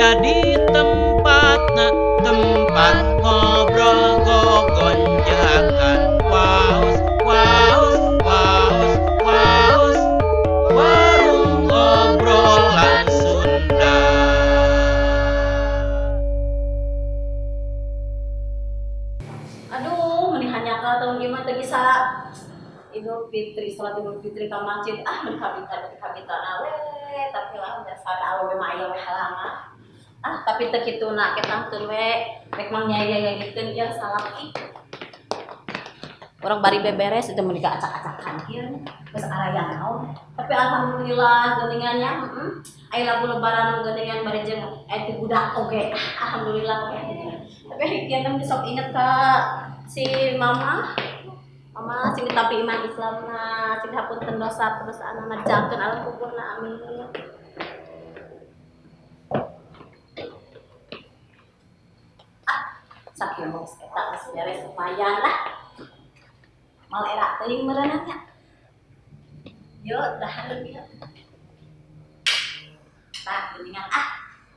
Jadi tempatna tempat ngobrol gogonjakan waos waos waos waos warung obrolan Sunda. Aduh, meni hanjakal tahun gimana teu bisa Idul Fitri, salat Idul Fitri ka masjid. Ah, meni kabita kabita na we, tapi lah dasar awewe mah aya we halangan. Ah, tapi teu kituna ketangkeun we, rek mang nyai ya gitueun ieu salaki. Urang bari beberes itu meni acak-acakan kieu geus araya naon. Tapi alhamdulillah geuningan nya, heeh. Aya lagu lebaran geuningan bari jeung aya ti budak oge. Ah, alhamdulillah we. Tapi kieu teh sok inget ka si mama. Mama sing ditampi iman Islamna, sing dihapunten dosa pedosaanna, dijalkeun alam kuburna, amin. Ah, sakieu geus eta geus beres lumayan lah. Mal era teuing meureunna nya. Yo, dahar ieu. Tah, geuningan ah.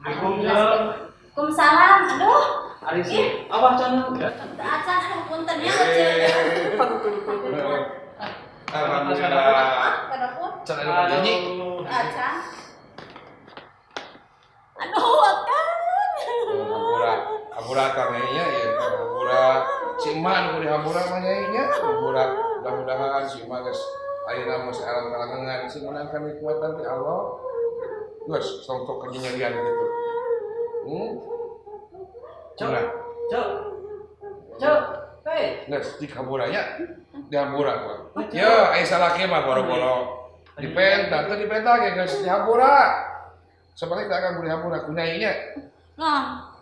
Assalamualaikum. Waalaikumsalam. Aduh, Ari si abah can. teu acan aduh punten nya ece. Alhamdulillah. Ah, ka dapur. Can anu nyanyi. Acan. Aduh, akang. Hampura, hampura kang nya ya, hampura. Si emak nu dihampura mah nyai nya, hampura. Mudah-mudahan si emak geus ayeuna mah alam kalangan sing meunangkan nikmatan ti Allah. Geus tong sok kenyerian gitu. Cok. Nah, Cok. Cok. Hei. geus dihampura nya, dihampura mah. Ya, aya salaki mah boro-boro. Dipenta, teu dipenta ge geus dihampura. Seperti tak akan dihampura ku nyai nya. Nah,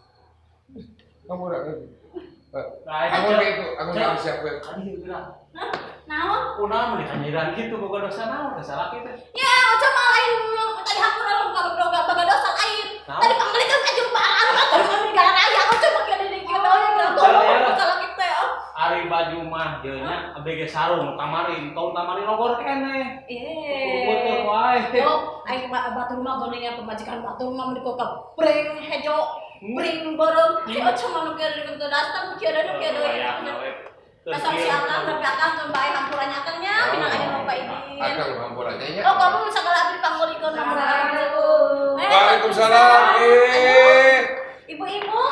Hampura. Nah, Aku gitu, aku nggak siap. Kan ieu geura. naon? Kunaon meuni kanyiran kitu boga dosa naon teh salaki teh. Ya, oca mah lain tadi hampura lu boga boga dosa lain. Tadi panggilkeun ka jumpa anu atuh mah di raya oca mah kieu di kieu deui Saya. salaki teh. Oh. Ari baju mah jeung nya abg sarung kamari, tong kamari nogor keneh. Eh. Teu wae. Oh, aing batur mah goningan pemajikan batur mah mun dikokap pring hejo, pring beureum. Si oca mah nu kieu di kieu dasar kieu deui kieu deui. Kasar si akang, tapi akang keun bae hampura nya akang nya, minang aya bapak idin. Akang hampura nya. Oh, kamu segala abdi pangulikeun mah. Waalaikumsalam. Ibu-ibu.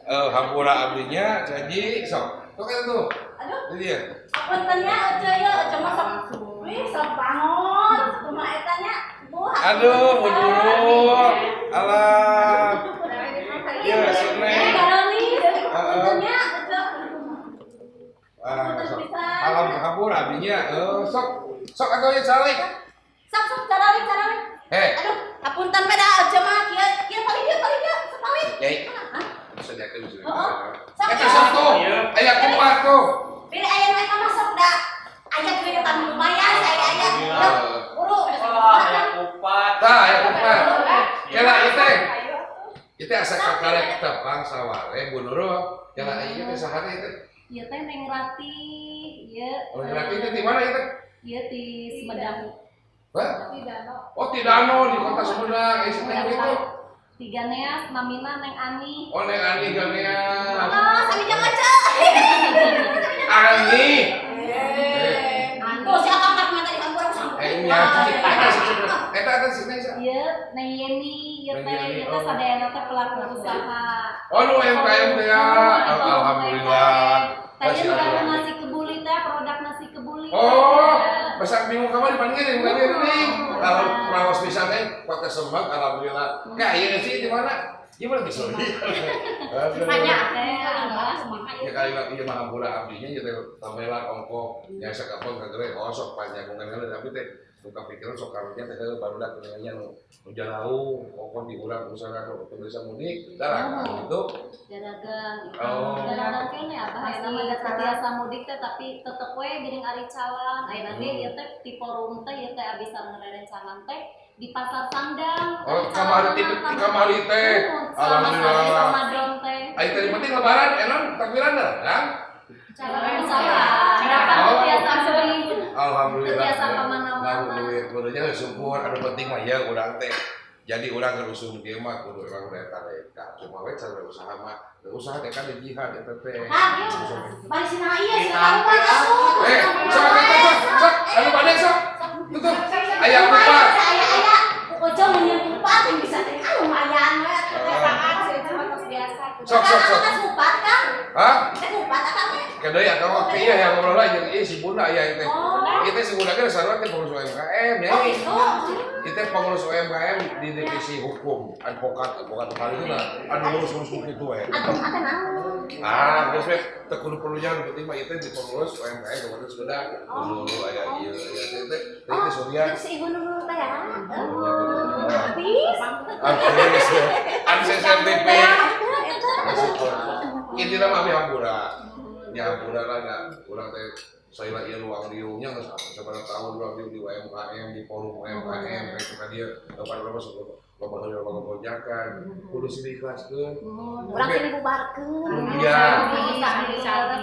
Hampura abdinya janji sok. Tuh kan tuh. Aduh. Ini dia. Apunten nya oca ya, oca mah sok. Wih, sok bangun. Kumaha eta nya? Bu. Aduh, Bu Guru. Alah. Ya, si Neng. Apunten nya oca. Ah, sok. Alam hampura abdinya. Sok. Sok atuh ya calik. Sok sok caralik caralik. Heh. Aduh, apunten beda oca mah kieu kieu paling dieu paling dieu sepalih. Nyai. Hah? Bisa diakeun bisa. Heeh. Sok. Eta sok tuh. Aya kupat tuh. Pilih aya nu eta mah sok da. Aya keringetan lumayan saya aya. Buru. Wah, aya kupat. Tah, aya kupat. Kela ieu teh. Ieu teh asa kakarek tepang saware Bu Nurul. Kela ieu teh saha teh ieu teh? Ieu teh Neng Rati, ieu. Oh, Neng Rati teh di mana ieu teh? Ieu di Sumedang. Hah? Oh, Tidano di kota Sumedang. Ieu si Neng itu. Di Ganeas, namina Neng Ani. Oh, Neng Ani Ganeas. Oh, sami jeung aja. Ani. Tuh si akang kan mata di hampura sama. Nya, eta eta si Neng sa. Ieu Neng Yeni, ieu teh ieu teh sadayana teh pelaku usaha. Oh, nu UMKM teh ya. Alhamdulillah. Tadi udah nasi kebuli teh, produk nasi kebuli. Oh, besar bingung kamu dipanggil, dipanggil nih. Kalau rawas bisa nih, kota Sembang, alhamdulillah. Nggak, iya sih di mana? Gimana bisa? Banyak. Ya kali lagi ya mah hampura abdinya ya teh tambela ongko biasa kapal kagere oh sok panjagungan heula tapi teh nu kapikiran sok karunya teh heuh barudak nya nu jauh ongko di urang usaha nu bisa mudik dah gitu. Dadagang. Oh. Dadagang kene abah ayeuna mah da biasa mudik teh tapi tetep we geuning ari cawan. Ayeuna ge ieu teh ti forum teh ieu teh abis sareng rerencangan teh di Pasar Sandang. Oh, kamari teh kamari teh. Alhamdulillah. Ramadan teh. Ayo tadi penting lebaran enon takbiran dah, kan? Cara usaha. Oh. Biasa mudik. Alhamdulillah. Biasa kemana-mana. Nah, duit, duitnya syukur anu penting mah ya urang teh. Jadi urang keur usum kieu mah kudu emang reka. Cuma we cara usaha mah, usaha teh kan jihad eta teh. Kang, bari sina ieu sina karuan atuh. Eh, sok sok sok, anu bade sok. Tutup. Aya kupat. Aya aya Ojo mun kupat yang bisa teh ah lumayan we atuh teh. Biasa. Sok sok sok. Kang kupat Kang. Hah? Teh kupat akang teh. Kedai akang mah iya ya ngobrol lah jeung ieu si Bunda aya teh. Oh. Ieu teh si Bunda ge sarua teh pengurus UMKM ya. Oh gitu. Itu pengurus UMKM di divisi hukum, advokat, advokat kali itu nah, anu ngurus-ngurus hukum itu we. Advokat teh naon? Ah, terus we teu kudu perlunya nu penting mah itu di pengurus UMKM Kabupaten Sumedang. Dulu aya ieu aya teh teh teh Surya. Terus ibu nu teh ya. Artis. Artis. Anu SMTP. Intina mah abi hampura. Ya hampura lah da urang teh saya ieu luang liungnya geus sabaraha tahun luang liung di UMKM, di forum UMKM kayak ka dieu loba loba loba loba gojakan kudu sih diikhlaskeun. Urang sini bubarkeun. Iya.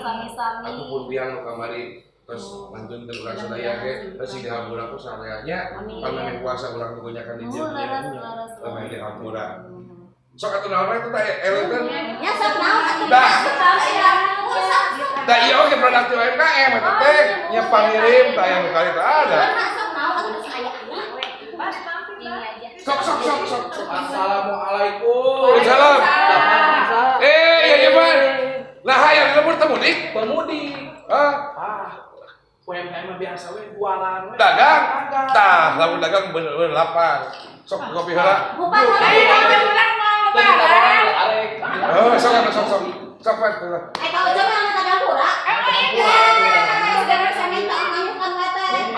Sami-sami. Aku pun biang nu kamari terus mantun ke urang sadaya ge terus sing dihampura ku sadayanya pamane puasa urang gojakan di dieu. Pamane dihampura. Sok atuh naon we teh eleukeun. Ya sok naon atuh. Dah. Sok. Da ieu oge produk ti UMKM eta teh nya pangirim tah aya nu kali teh ada. Sok naon atuh geus aya aya. Ini aja. Sok sok sok sok. Assalamualaikum. Waalaikumsalam. Eh, iya iya Pan. Lah hayang lembur teh mudik? Pemudik. Hah? Ah, UMKM mah biasa we jualan we. Dagang? Tah, lamun dagang bener-bener lapar. Sok kopi heula. Bukan heula. Arek. Oh, sok atuh, sok sok. Sok Pan. Eh kalau coba yang minta dapura.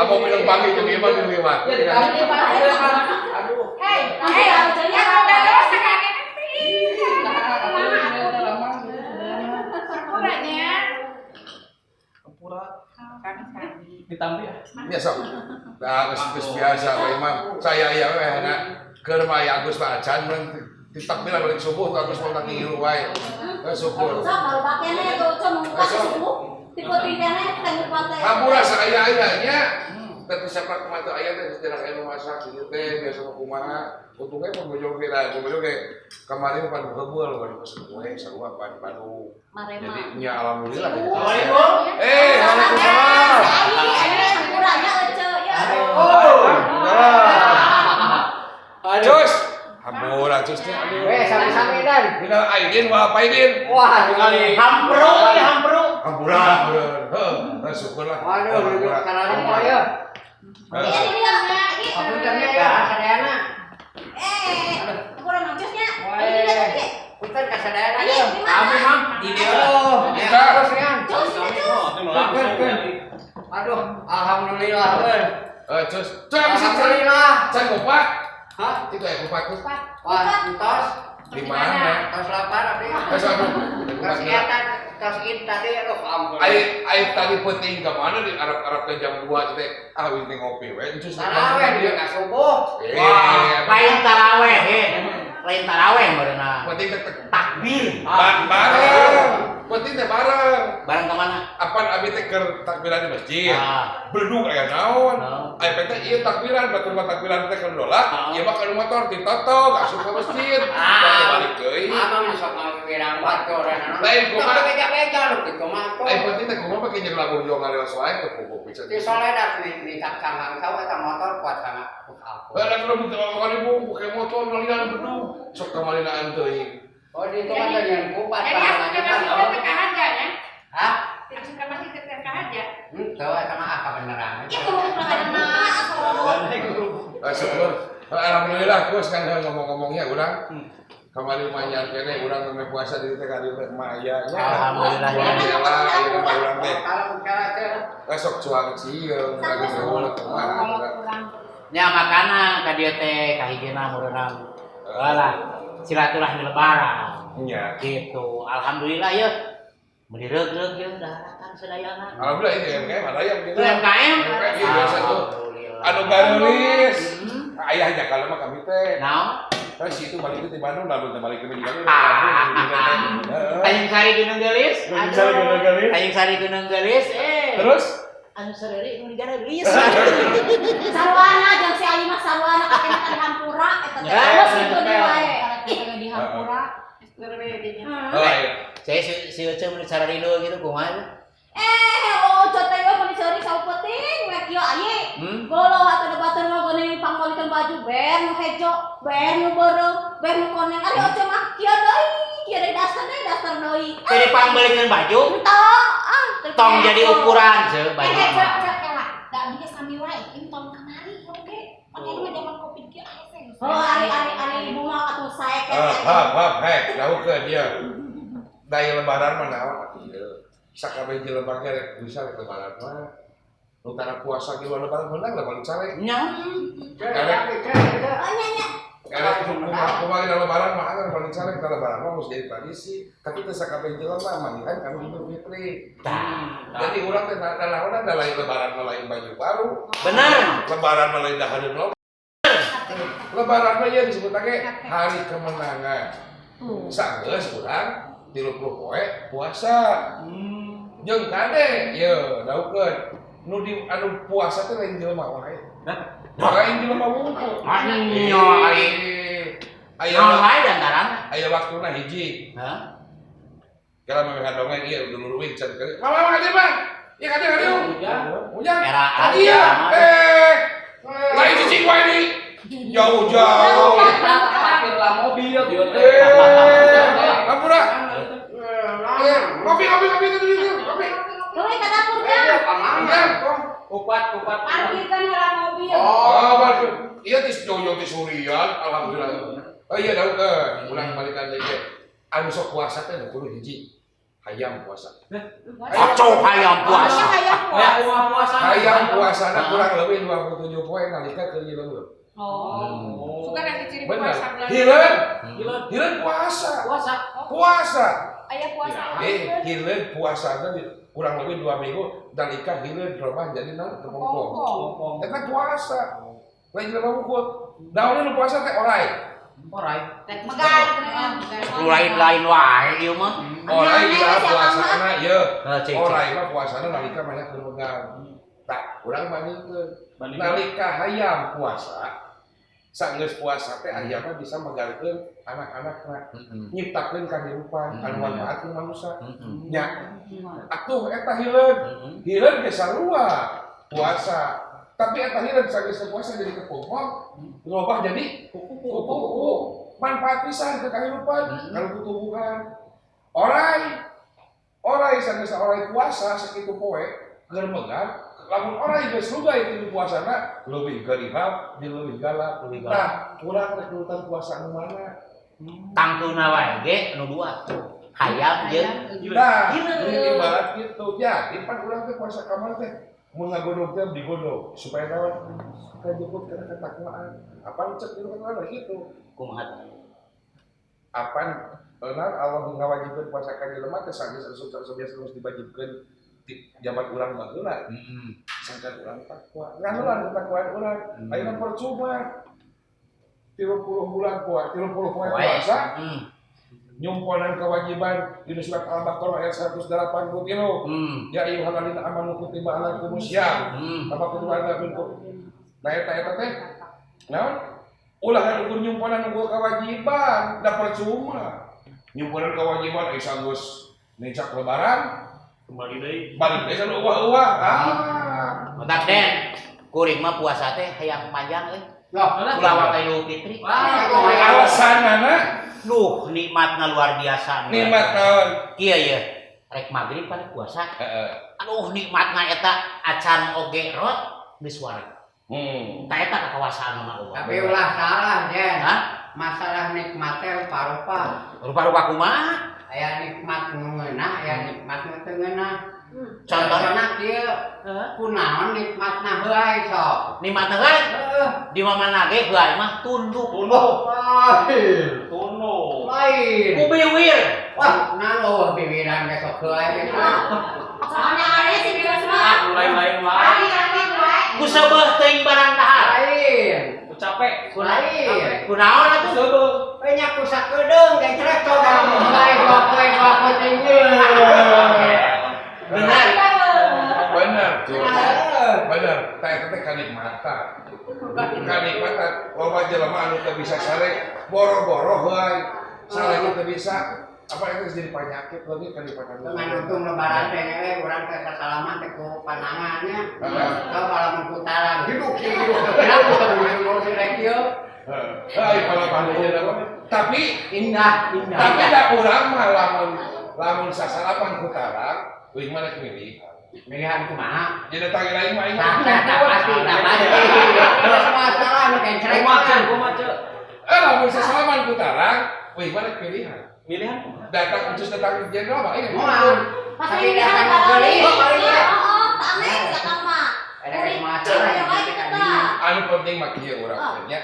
Apa minum pagi jeung ieu mah minum ieu mah. Ya ditarik. Aduh. Hei, hei, Hampura. Ditampi ya. Ya sok. Nah, geus geus biasa Pak Imam. Saya aya we na keur mah aya Agus mah acan mun di takbiran balik subuh tuh Agus mah tadi wae. Eh, syukur. Sok baru pakainya tuh, sok mau subuh. Tipe tingkahnya kita ngupat teh. Hampura saaya-ayanya. Tapi siapa kumaha aya teh sejarah aya nu masak gitu teh biasa mah kumaha. Untungnya pun bojong ge lah, bojong ge kamari mah pan heubeul bari pesen kue sarua pan Bandung. Marema. Jadi nya alhamdulillah. Assalamualaikum. Eh, waalaikumsalam. Hampuranya ece ya. Oh. Nah. Cus. Hampura cus teh aduh. Eh, sami-sami dan. Minal aidin wal faidin. Wah, Kali. Hampro ya hampro. Hampura. Heuh, nah, syukurlah. Waduh, duduk kanan kok ya. Iya, ini dia. Punten ya, kasadayana. Eh, hampura mancusnya. Ini dia tadi. Punten kasadayana ya. Kami mang di dia. Aduh, terus ya. Cus, cus. Aduh, alhamdulillah euy. Eh, cus. Cus apa sih? Alhamdulillah. Can kupat. Hah? Itu ya kupat kupat. Wah, entos. Di mana? Tos lapar abdi. Tos aduh. Tos ieu tos in tadi aduh ampun. Ai ai tadi penting ke mana di Arab-Arab ke jam 2 teh. Ah wih teh ngopi we. Cus. Taraweh dia ka subuh. Wah, lain taraweh he. Lain taraweh meureunna. Penting teh Takbir. bareng. Penting teh bareng. Bareng ka mana? Apan abi teh keur takbiran di masjid. Ah. Beledug aya naon. Aya teh ieu takbiran, batur mah takbiran teh keur nolak, ieu mah ka motor ditotok asup ka masjid. Balik deui. Amang sok ngawirang batur. Lain kumaha? Beja-beja lu kitu mah tuh. Lain penting teh kumaha make jeung lagu jo ngaleos wae teu puguh pisan. Di soledak di cangang kau eta motor kuat sangat. Heuh da kudu ribu pakai motor ngalian bedug sok kamalinaan teuing. Oh, di itu mah teh kupat. Jadi asup ka masjid teh kahaja nya. Hah? Asup ka masjid teh kahaja. Henteu eta mah ah kabeneran. Ya kudu kabeneran. Syukur. Alhamdulillah Gus kan ngomong-ngomongnya urang kamari mah nyan kene urang nembe puasa di teh ka dieu teh mah aya nya. Alhamdulillah. Alhamdulillah ieu mah urang teh. Kalau cara teh Sok cuang sieun lagi heula kumaha. Nya makana ka dieu teh kahijina meureunang. Walah, silaturahmi lebaran. Nya. Gitu. Alhamdulillah ya. Meuni reug-reug ye daharatan sadayana. Alhamdulillah ini UMKM ada yang gitu. UMKM UMKM iya, biasa tuh. Anu garulis. Ayahnya kalau mah kami teh. Naon? Terus itu balik di Bandung lalu teh balik ke Bandung. Tanjung Sari Gunung Geulis. Tanjung Sari Gunung Geulis. Tanjung Sari Gunung Geulis. Terus Anu sareri nu digareulis. Sarwana jeung si Ali mah sarwana kakena teh hampura eta teh. Ya, Awas kitu deui wae. Karek di hampura. Oh, iya. Saya si Uce mun sararilu gitu kumaha? Eh, oh teh we mun dicari saupeting we kieu aye. Golo atuh da batur mah geuning pangmeulikeun baju ber nu hejo, ber nu beureum, ber nu koneng. Ari Oce mah kieu deui, kieu deui dasar deui, dasar deui. Teu dipangmeulikeun baju, Entah, ah, tong jadi ukuran ce baju. Eh, Mah. cek cek kela. Da abdi ge sami wae in tahun kamari oge. Pake mah zaman Covid ge hese. Oh, ari ari ari ibu mah atuh sae Ah, hap, hap, hek, dahukeun ieu. Da ieu lebaran mah naon atuh ieu. Sakabeh jelema ge rek bisa rek lebaran mah. Nu tara puasa ge lebaran meunang lah balik sare. Nya. Karek Oh nya nya. karek kumaha kumaha dina lebaran mah anggar balik sare ka lebaran mah geus jadi tradisi. Tapi teu sakabeh jelema manggihan kanu Idul Fitri. Tah. Jadi urang teh nanaonan da lain lebaran mah lain baju baru, Bener. lebaran mah lain dahareun loba. Lebaran mah ieu disebut ge hari kemenangan. Sageus urang 30 poe puasa. Jeung kade ye daukeun nu di anu puasa teh lain jelema wae. Lain jelema wungkul. Nya ari. Aya Naon wae di antarana? Aya waktuna hiji. Hah? Kala mah dongeng ieu dulur uing can kali. Mama mama ka Bang. Ieu ka dieu ka dieu. Ujang. Era Iya. Eh. Lain cicing wae di. Jauh-jauh. Parkirlah mobil dia teh. Eh, ampura. Eh, kopi kopi kopi itu itu kopi. Kewe ka dapur kan. Ujang. Kupat kupat. Parkirkan heula mobil. Oh, parkir. Iya tis jojo tis surian, alhamdulillah. Oh iya daukeun, ulang balikan deui ge. Anu sok puasa teh nu kudu hiji. Hayam puasa. Kacau hayam puasa. Hayam Ya puasa. kumaha puasa. Hayam puasana kurang lebih 27 poe nalika keur hileung. Oh. Suka nanti ciri Bener. puasa bulan. Hileung, Hileung. hileung puasa. Puasa. Puasa. Aya puasa. Eh, hileung puasana di kurang lebih 2 minggu nalika hileung rumah jadi naon kepompong. Kepompong. Eta puasa. Lain jelema mukul. Naon nu puasa teh orai. Orai. Megar. Lu lain-lain wae ieu mah. Orai Aneh, ya siapa puasana ieu. Heuh, cik. cik. Orai mah puasana nalika banyak keur megang. Tah, urang bandingkeun. Banding. Nalika hayam puasa, sanggeus puasa teh hayamna bisa megarkeun anak-anakna, nyiptakeun kahirupan anu manfaat ku manusia. Nya, atuh eta hileun. Hileun ge sarua puasa. Tapi eta hileun sanggeus puasa jadi kepompong, robah jadi kupu-kupu. Manfaat pisan ke kahirupan, kalau kutubuhan. Orai, orai sanggeus orai puasa sakitu poe keur megar, lamun orai geus lugai ti puasana leuwih garihap, jeung leuwih galak. Leuwih galak. Nah, urang rek nurutan puasa anu mana? Tangtuna wae ge nu dua. Hayam jeung Nah, Hileung. jadi ibarat gitu. Jadi pan urang teh puasa kamar teh mun ngagodog teh digodog supaya naon kajebut kana ketakwaan. Apaan cek di rumah gitu. Kumaha tah? Apaan benar Allah ngawajibkeun puasa ka jelema teh sanggeus asup biasa geus diwajibkeun di zaman urang baheula. Sangkan urang takwa. Nganulan ketakwaan urang. Ayeuna percuma. 30 bulan puasa, 30 poe Poe. puasa, nyumponan kewajiban di surat Al-Baqarah ayat 183. Ya ayyuhalladzina amanu kutiba alaikumussyiyam. Apa kutiba alaikum. Nah eta eta teh naon? Ulah ukur nyumponan ukur kewajiban, da percuma. Nyumponan kewajiban ai sanggeus nincak lebaran, Kembali deui. balik deui kana uwah-uwah. Ah. Matak Den, kuring mah puasa teh hayang panjang euy. Loh, Ulah wae Idul Fitri. Wah, Alasanana Duh, nikmatna luar biasa. nikmat naon? Kieu ye. Rek magrib kan puasa. Heeh. Aduh nikmatna eta acan oge rot geus wareg. Tah eta kakawasaan mah Allah. Tapi ulah salah, Jen. Hah? Masalah nikmatnya rupa-rupa. Rupa-rupa kumaha? Aya nikmat nu ngeunah, aya nikmat nu teu ngeunah. Contohna Contohna kieu, kunaon nikmatna heuay sok. nikmatna heuay Heeh. di mana ge heuay mah tunduk. Tunduk. Lain. Tunduk. Lain. Ku biwir. Wah, naon eueuh biwiran ge sok heuay ge. Soalnya aneh sih terus mah. Ah, lain-lain wae. Ari-ari wae. Ku seubeuh teuing barang dahar. Lain. Ku capek. Lain. Kunaon atuh? Seubeuh. We nya ku sakedeung ge cerek coba lain dua poe 2 poe tinggi. Bener. Bener tuh. Kanikmatan loba jelema anu teu bisa sare, boro-boro heuay. Sare teu bisa. Apa itu jadi penyakit lagi kanikmatan. Dengan untung lebaran teh we urang teh sasalaman teh ku panangannya. Tau lamun putaran hidup hidup. Kenapa si rek ieu? Heuh, kalau pandainya apa. Tapi Indah, indah. Tapi da urang mah lamun lamun sasalaman ku tarang, euy mah rek milih. Milihan kumaha? Jadi tangi lain mah aing Tah, tah, tah, pasti, tah, pasti. Terus masalah nu kencrek. Kumaha ceu, kumaha ceu? Eh lamun sasalaman ku tarang, euy mah rek pilihan. Milihan kumaha? Datang khusus datang jenderal mah aing. Moal. Pasti Tapi milihan datang barang. gelis. Iya, oh, aneh sakang mah. Ada masalah. Ayo wae kita tah. Anu penting mah kieu urang teh nya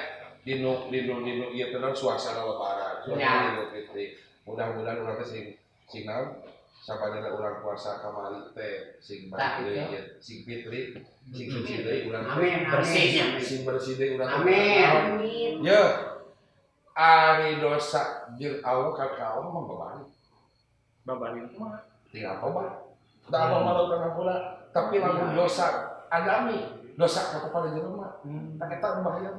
dinu dinu dinu ieu teh suasana lebaran, suasana Idul Fitri. Mudah-mudahan urang teh sing sing naon sapadana urang puasa kamari teh sing Tah, balik deui itu. ieu, sing fitri, sing suci deui urang teh. Amin, amin. Bersihnya. Sing bersih deui urang teh. Amin. Amin. Ye, ari dosa jeung Allah ka ka Allah mah babari. Babarin kumaha? Tinggal tobat. Da Allah mah laut ngampura. Tapi lamun dosa adami, dosa ka kepada jelema, tak eta bahaya.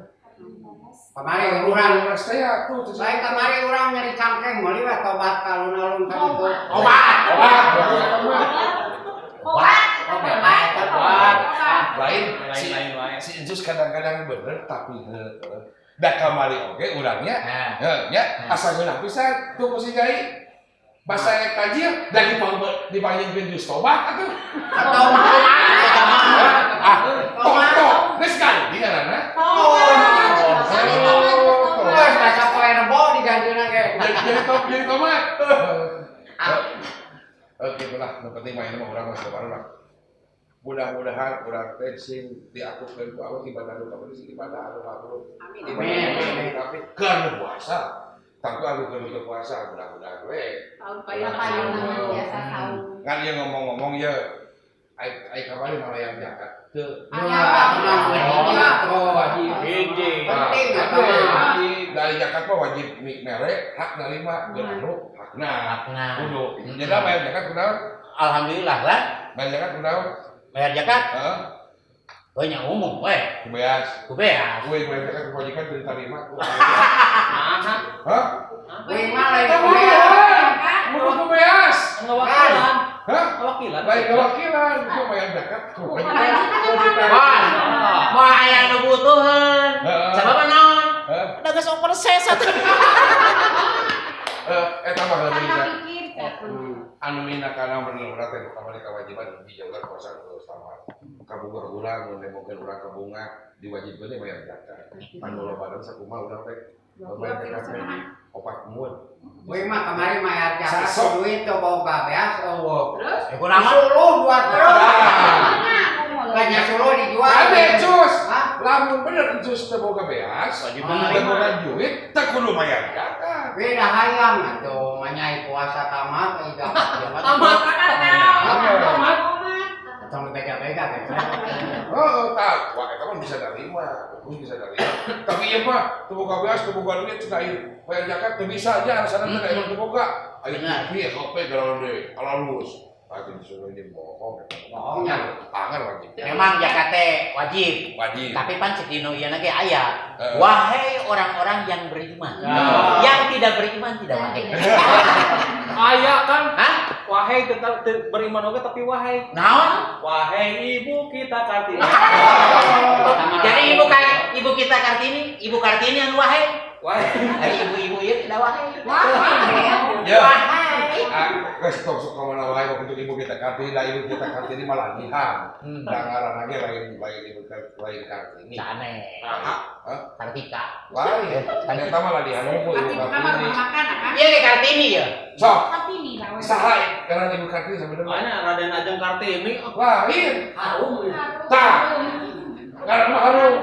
Kamari urang Urang teh atuh teu Saya kamari urang nyari cangkeng meuli we tobat ka alun-alun ka ditu. Obat. Obat, obat, obat. Obat. Obat, Obat. Lain si Lain-lain wae. si Ensus kadang-kadang bener tapi heuh. Da kamari oge urangnya Nah, heuh nya asa geunah pisan tuh ku si Jai. Basa rek tajil da dipanggilkeun jus tobat atuh. Atau Ah, tok tok geus ganti ngaranna. Kali tomat tomat. Geus basa poe rebo digantina ge. Jadi top jadi tomat. Oke, itulah nu penting mah ini mah urang mah lebaran lah. Mudah-mudahan urang teh sing diakukeun ku Allah ibadah nu kamari sing ibadah anu mabrur. Amin. Amin. Tapi keur puasa. Tapi anu keur teu puasa mudah-mudahan we. Tahun payung payung biasa tahun. Kan ieu ngomong-ngomong ye ai ai kamari malah yang zakat. Teu. Wajib. Hiji. Penting Atuh. atuh. Dari zakat mah wajib mere hak narima geus hakna. Hakna. Kudu. Jadi bayar zakat kunaon? Alhamdulillah lah. Bayar zakat kunaon? Bayar zakat Heeh. banyak umum we. Kubeas. Kubeas. Gue bayar zakat kewajiban teu diterima. Nah, Hah? Wing mah lain Kemudian, kudu kubeas. ngawakilan. Hah? Ngawakilan. Lain kewakilan, gue bayar zakat kewajiban. Wah, moal aya nu butuheun. Heeh. Sabab naon? Heeh. Da geus overses atuh. Eta mah Kan heuh pikir anu mina kana bener urang teh kamari kewajiban dijauhkan puasa terus sama. Kabogoh urang mun nemongkeun urang ka bunga diwajibkeun teh bayar zakat. Anu lebaran sakumaha urang teh bayar zakat teh opat mun. Wing mah kamari mayar zakat Sasok. duit teu boga beas eueuh. Terus Eh kunaon? Suluh dua truk. Ah, Banyak suluh dijual. Ade cus. Hah? Lamun bener cus teu boga beas, Wajib teu menerima. boga duit, teu kudu bayar zakat. Beda hayang atuh manyai puasa tamat euy zakat. Tamat. Tamat. Tong bega-bega gitu. Oh, tak. Wah, eta mah bisa nerima. Bagus bisa nerima. Tapi ieu mah teu boga beas, teu boga duit, cenah ieu bayar zakat teu bisa aja alasanna teh emang teu boga. Ayo Benar. TV, HP garode, alalus. Atuh disuruh ini bohong. Bohongnya. Pangan wajib. Memang zakat teh wajib. Wajib. Tapi pan cek dino ieu ge aya. Heeh. Wahai orang-orang yang beriman. Ya. Yang tidak beriman tidak wahai. Aya kan Hah? wahai tetap beriman oge tapi wahai. Naon? Wahai ibu kita Kartini. Jadi ibu kan ibu kita Kartini, ibu Kartini anu wahai. Wahai. Ari ibu-ibu ieu tidak wahai. Ya. Wahai. Ah, geus tong sok ka mana wae waktu ibu kita Kartini, da ibu kita Kartini malah latihan. Da ngaranna ge lain lain ibu lain Kartini. Aneh. Hah? Kartika. Lain. Eta mah latihan unggul ibu Arti bukan mah Kartini. rumah makan kan? Iya ge Kartini ya. Sok, Kartini lah. we. saha ngaran ibu Kartini sebenarnya? Makanya Raden Ajeng Kartini oh, Lain. harum. Tah. Ngaran mah harum.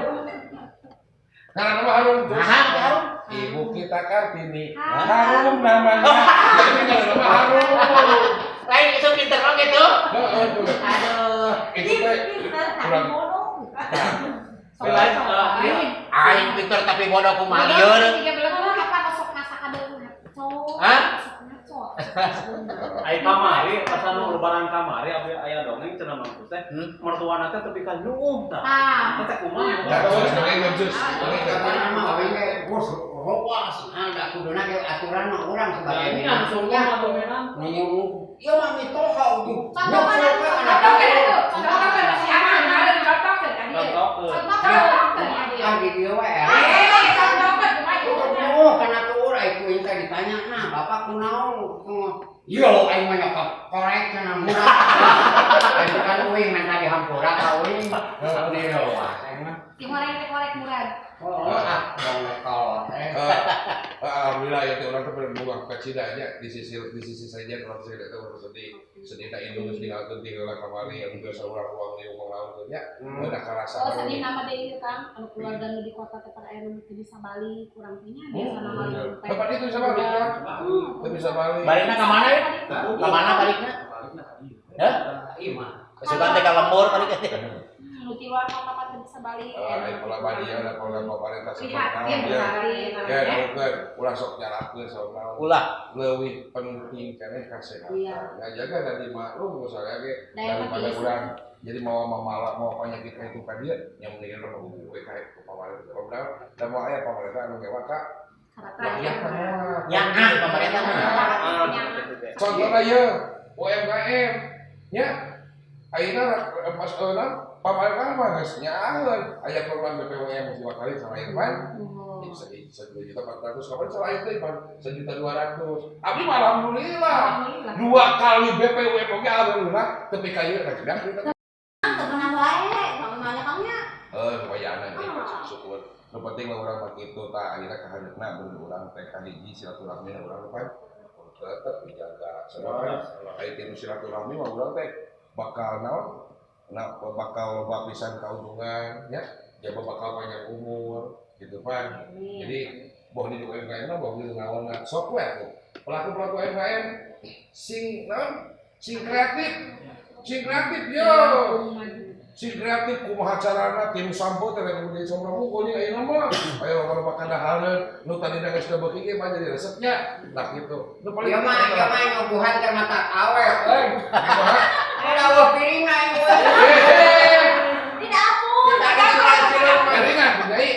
Ngaran mah harum. Nah, harum. Ibu kita Kartini, harum namanya. Jadi ngaran mah harum. Lain itu pinter oge tuh. Heeh, tuh. Aduh. Itu teh Pinter, tapi kurang. bodoh. Lain, Lain. Aing pinter tapi bodoh kumaha Bodoh, lieur. tiga belas apa sok masak ada ngaco. Hah? Sok ngaco. Ai kamari pas anu lebaran kamari abdi aya dongeng cenah Mang Tus teh. Mertuana teh tepi ka nyuuh tah. Tah. Teh kumaha? Nah, terus dongeng Sus. Dongeng. Karena mah aing ge bos rowas, ah da kuduna ge aturan mah urang sebagai Ini langsung minantunya. atau menang. Nunggu. Ieu mah mitoha ujuk. Contohkan atuh, contohkan atuh. Contohkan masih aman, kemarin contohkan tadi. Contohkeun. Contohkan tadi. Ah di dieu we. Eh, contohkan kumaha ieu. Oh, kana tuur ai ku teh ditanya, "Nah, bapak kunaon?" Yo, aing mah nyokap korek cenah murah. Aing kan uing minta dihampura ka uing. Nih rowas aing mah. Si goreng teh korek murah. Oh, ah, dong kolot eh. Alhamdulillah ya teh urang teh boga kacida nya di sisi saja urang sedih teh urang sedih sedih tak indung geus ninggalkeun tinggal kamari anu biasa urang uang di uang laun teh nya udah karasa. Oh, sedih nama deui Kang, anu keluarga nu di kota teh pada aya nu teu bisa balik, kurang teh nya biasa nama teh. Bapak itu bisa balik kan? Teu bisa balik. Balikna ka mana ya? Ka mana balikna? Balikna ka dieu. Hah? Imah. Kesukaan teh ka lembur balik teh. Nu ti luar kota mah teu bisa balik. Eh, pola badia lah pola pemerintah Prihatin ya. sekali. Ya, kalau ulah sok nyalahkeun sok naon. Ulah. Leuwih penting keneh kesehatan. Iya. Nah, jaga dari maklum misalnya ge Daya daripada mati. urang jadi mau mamala mau penyakit ka itu ka dieu yang mendingan urang we ka ku pamarentah. Padahal da moal aya pamarentah anu ngewa ka rakyat mah moal. Nyaah pemerintah mah. Ah, gitu teh. Contohna ieu UMKM nya ayeuna pas naon pamarentah mah geus nyaaheun aya program BPUM geus dua kali sama Irfan bisa 1.400.000 kapan salah itu Irfan 1.200.000 abdi mah alhamdulillah dua kali BPUM oge alhamdulillah tapi ka ieu rek gedang kita. Teu meunang wae, mana Kang nya. Eh wayana nih syukur nu penting mah urang mah kitu tah akhirna kahadeupna mun urang teh kahiji silaturahmi urang teh tetep dijaga sebab aya tinu silaturahmi mah urang teh bakal naon nah bakal loba pisan kauntungan ya jaba bakal panjang umur gitu pan. Jadi boh di UMKM mah boh di naon sok we atuh pelaku-pelaku UMKM sing naon sing kreatif yo sing kreatif kumaha carana tim sampo teh rek di sombro mukul nya ayeuna mah ayo kalau makan dahareun nu tadina geus teu beuki ge mah jadi resepnya nah gitu nu paling Ieu mah nyuguhan teh mata awet euy. Kumaha? Udah eueuh piringna ieu. Eh, Di dapur. Tadi cileuh-cileuh. piringan Nyai.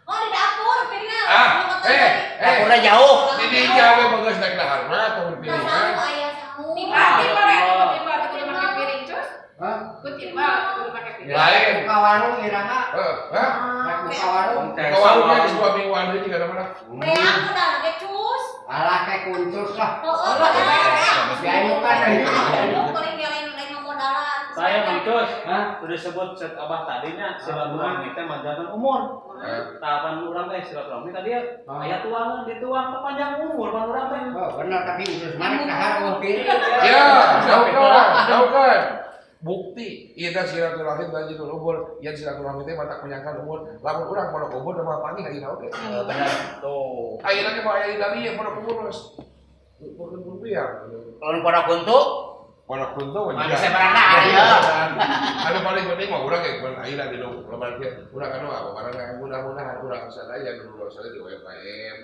Oh, di dapur piringna. Ah, eh, eh. Dapurna jauh. Di dinya we bagus naik dahar mah tong Tah sangu piringan. aya sangu. Timbal, timbal ya, timbal, timbal, kudu make piring, cus. Hah? Ku timbal, kudu make piring. Lain. Buka warung iraha. Heeh, hah? Rek buka warung. Buka warungnya geus 2 mingguan deui jiga mana? Beak udah lagi cus. Alah kayak kuncus lah. Heeh, beak. Diayukan Aduh, paling dia lain lain modalan. Saya Mang Cus, udah sebut set abah tadinya silaturahmi teh manjangkeun umur. Tahapan urang teh silaturahmi tadi ya aya tuangan dituang teh panjang umur pan urang teh. Oh, bener tapi khusus mana dahar eueuh piring. Ya, jauhkan, jauhkan. Bukti ieu teh silaturahmi lanjut umur, yen silaturahmi teh matak menyangkan umur. Lamun urang pondok umur mah panggih ayeuna oge. Bener. Tuh. Ayeuna ge mah aya di ieu pondok umur geus. Pondok umur ya. Kalau pondok kuntu, Pondok kuntu mah mah juga. bisa barang ya. Anu paling penting mah urang ge mun ayeuna di lebaran kieu urang anu apa mudah-mudahan urang sadaya nu sadaya di UMKM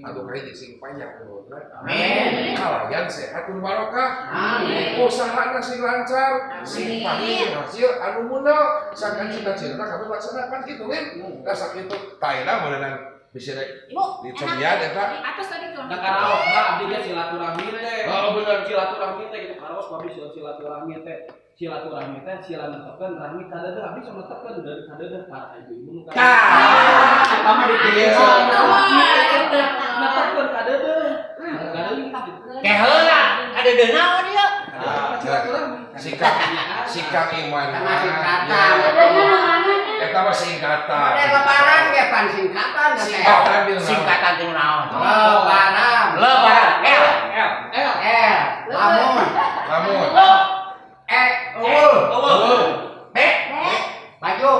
atuh kayak sing panjang umurna. Amin. Kalayan sehat kun barokah. Amin. Usahana sing lancar, sing pasti hasil anu mundel, sangkan cita-cita kami laksanakan gitu kan. Rasa kitu taena meureunan bisa rek Ibu, dicemian eta. Atas tadi tuh. Da karaos mah abdi ge silaturahmi teh. Oh bener. Silaturahmi teh gitu karaos mah abdi silaturahmi teh. Silaturahmi teh sila netepkeun rahmi kadeudeuh abdi sok netepkeun dari kadeudeuh para ibu-ibu nu ka. Tah. Eta mah dipilih. Iya. Netepkeun kadeudeuh. Kadeudeuh gitu. Teh heula, ada naon ieu? Nah, silaturahmi. Sikap sikap iman. Sama singkatan. Eta mah singkatan. Ada lebaran ge pan singkatan teh. Singkatan di naon? Singkatan teh naon? Lebaran. Lebaran. L. L L. Lamun. Lamun. E. Eueuh. Eueuh. B. Baju.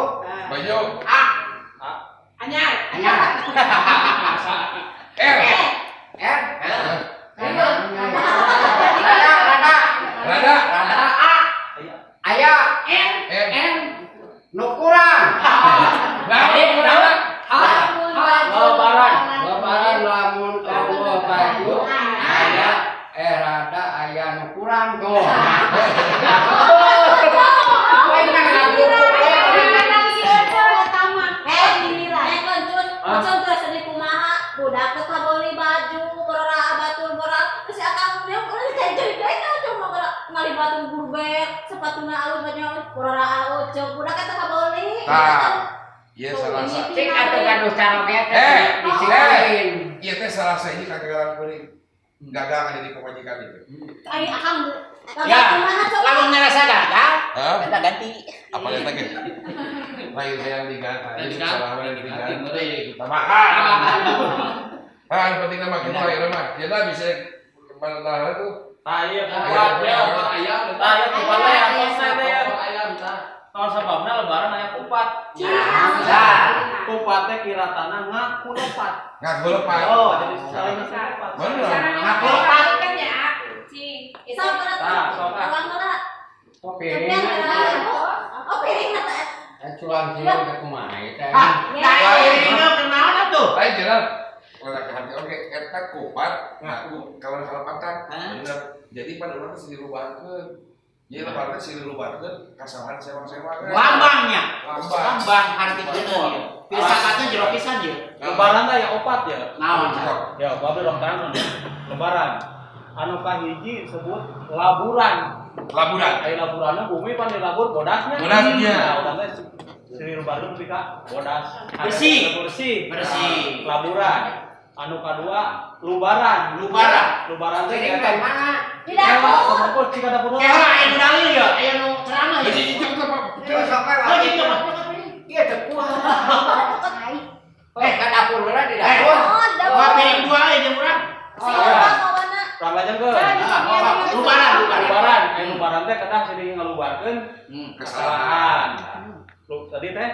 Baju. A. Anyar. Anyar. R. R. Rada, rada. Rada. Rada A. Aya. N. N. Nu kurang. Lamun kurang. Lebaran. Lebaran lamun eueuh baju. Aya. Rada aya nu kurang tuh. Lain ngaku. Budak teh kabeli baju, borora batur borora terus akang dia udah jadi deui cuma borora ngalibatun gurbek, sepatuna alus baju alus borora alus cok budak teh kabeli. Tah. Ieu salah sa. Cik atuh gaduh caroge teh disikeun. Ieu teh salah sahiji kagagalan kuring. Gagal jadi pamajikan itu. Ai akang Ya, lamun ngerasa gagal, kita ganti. Apa eta ge? Lain hayang diganti, salah mah diganti. Tambahan. Ah, yang penting mah kitu aya mah. Jadi bisa mana tuh. Tah ieu kupat ya, ayam, tah ieu kupat teh atosna teh ya. Ayam tah. Naon sababna lebaran aya kupat. Nah, kupat teh kiratana ngaku lepat. Ngaku lepat. Oh, jadi saling lepat. Bener. Ngaku lepat kan ya, cing. Tah, sok ah. Oh, piring. Oh, piring teh. Culang sieun teh kumaha teh. Ah, piringna kunaon atuh? Lain jalan. Ulah ke hati oke, eta kupat ngaku kawan kalepatan. Bener. Jadi pada urang teh silih lubarkeun. Jadi lebaran teh silih lubarkeun kasalahan sewang-sewangan. Lambangnya. Lambang. Lambang harti bener ya. Filsafatnya jero pisan ye. Lebaran teh ya opat ya. Naon? Ya, babe rong tangan. Lebaran. Anu kahiji disebut laburan. Laburan. Aya laburanna bumi pan dilabur bodasnya. Bodasnya. Nah, urang teh silih lubarkeun nepi ka bodas. Bersih. Bersih. Bersih. Laburan. Anu kadua lubaran. Lubaran. Lubaran teh Piring dari mana? Di dapur. Cika dapur. Kewa aya nu dalil ya, aya nu ceramah ya. Jadi itu apa? Terus apa? Oh, gitu mah. Iya teu kuat. Ka dapur heula di dapur. Oh, di dapur. Wah, piring dua aya jeung urang. Si urang kawana. Urang lajengkeun. Lubaran, lubaran. Lubaran, aya lubaran teh kedah silih ngalubarkeun Kesalahan. Tadi teh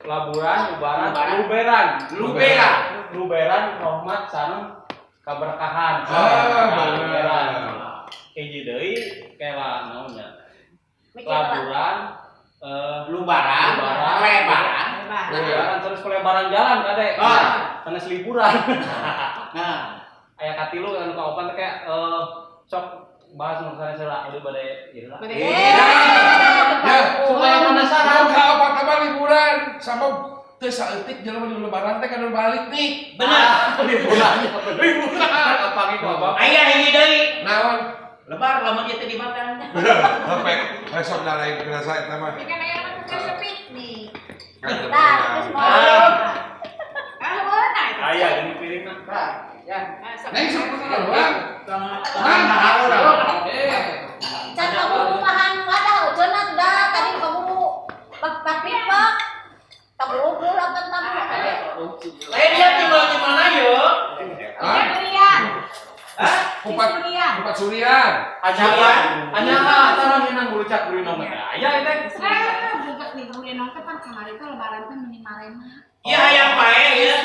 laburan, lubaran, luberan. Luberan. Luberan rahmat sareng kaberkahan. Ah, luberan. Hiji deui kela naonnya? Laburan, lubaran, lebaran. Lebaran terus pelebaran jalan kade. Sanes liburan. Nah, aya katilu anu kaopat teh kayak sok bahas nu sanes heula abdi bade ieu lah. Ya, supaya penasaran. Kaopat mah liburan sama teu saeutik jelema di lebaran teh kan balik nih. Bener. Liburan. Liburan apa ge ku abah? Aya hiji deui. Naon? Lebar lamun ieu teh dimakan. Sampai besok da lain kerasa eta mah. Ikan aya mah kerasa piknik. Tah, terus mau. Ah, beunang. Aya geuning piringna. Ya. Neng sok pesanan urang. Can kamu mahan wadah ojona dah tadi kamu pak pak kamu belum apa tamu. Lain dia tinggal di mana yo? Hah? Surian. Hah? Kupat kupat surian. Anyakan, anyakan antara minang gulucak gurino mah. Aya teh. Ah, buka nih gurino teh pan kamari teh lebaran teh meni marema. Iya ayam pae ya.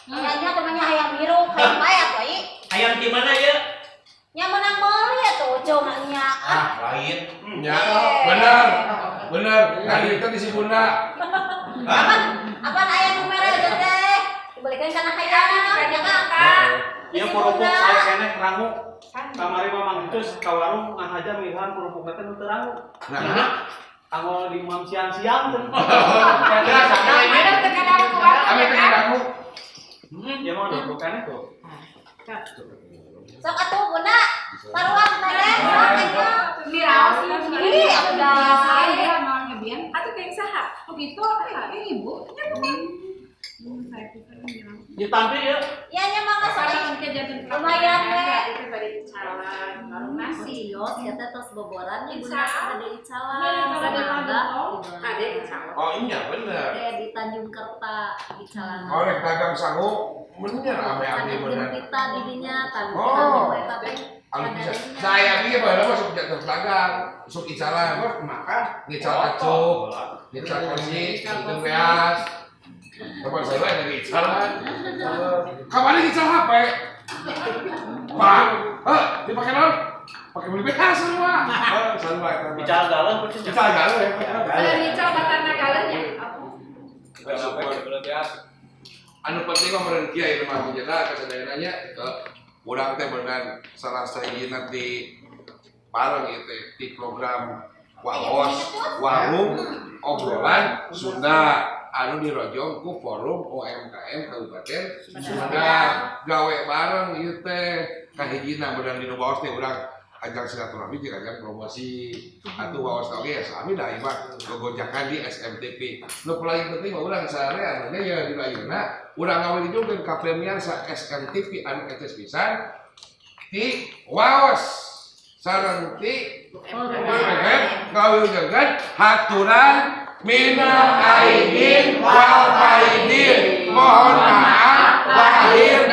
Kayaknya temannya ayam biru, ayam pae atuh ai. Ayam di mana ya? Nya menang meuli atuh ojo mah nya. Ah, lain. Ya, bener. Bener. Tadi itu di si Bunda. Apan apan ayam nu mere ojo teh. Dibelikan kana hayam nya kan. Ieu kerupuk saya keneh rangu. Kamari mah Mang Cus ka warung ngahaja milihan kerupuk teh nu teu rangu. Nah, Kanggo di mam siang-siang teh. Kira sana ini. Ada teu kada ke warung. ame teh rangu. Ya mah udah keneh tuh. Sok atuh Bunda. Paruang teh sok aya. Miraos Ih, aku dah. Iya, mau ngebian. Atuh kayak saha? Oh gitu, eh ibu. Ya bukan. Saya pikir miraos. Ditampil ya. Ya nya mangga sok Kalau kejadian Lumayan, we. Itu bari icalan, warung nasi. Sios ya teh tos boboran nih bunda Icalan. ada icalan. Iya, ada Mangga. Ada icalan. Oh iya bener. Teh di Tanjung Kerta icalan. Oh rek dagang sangu bener ame ame Sangat bener. gempita di dinya Tanjung Oh. Kerta teh. Anu bisa. Saya ini baheula mah sok jatuh dagang, sok icalan, Makan. ngical acuk, ngical kursi, ngical beas. Teman saya lagi icalan. Kamari ngical HP. Pak, heh, dipakai naon? Pakai beli beas semua. Heh, sarua eta mah. Ical galeuh kucing. Ical galuh ya. Ada ical batana galeuhnya. Anu penting mah meureun kieu ieu mah bujana kasadayana nya. Urang teh beneran salah sahijina di bareng ieu teh di program Waos, Warung Obrolan Sunda anu dirojong ku Forum UMKM Kabupaten Sumedang. Gawe bareng ieu teh kahijina beneran di nu waos teh urang ajang silaturahmi jeung ajang promosi atuh waos oge ya sami da ieu mah gogojakan di SMTV. Nu paling penting mah urang sarerea anu ya di ayeuna urang ngawilujengkeun ka pamiarsa SMTV anu eces pisan ti waos sareng ti UMKM ngawilujengkeun haturan minal aidin wal faidin, mohon maaf lahir.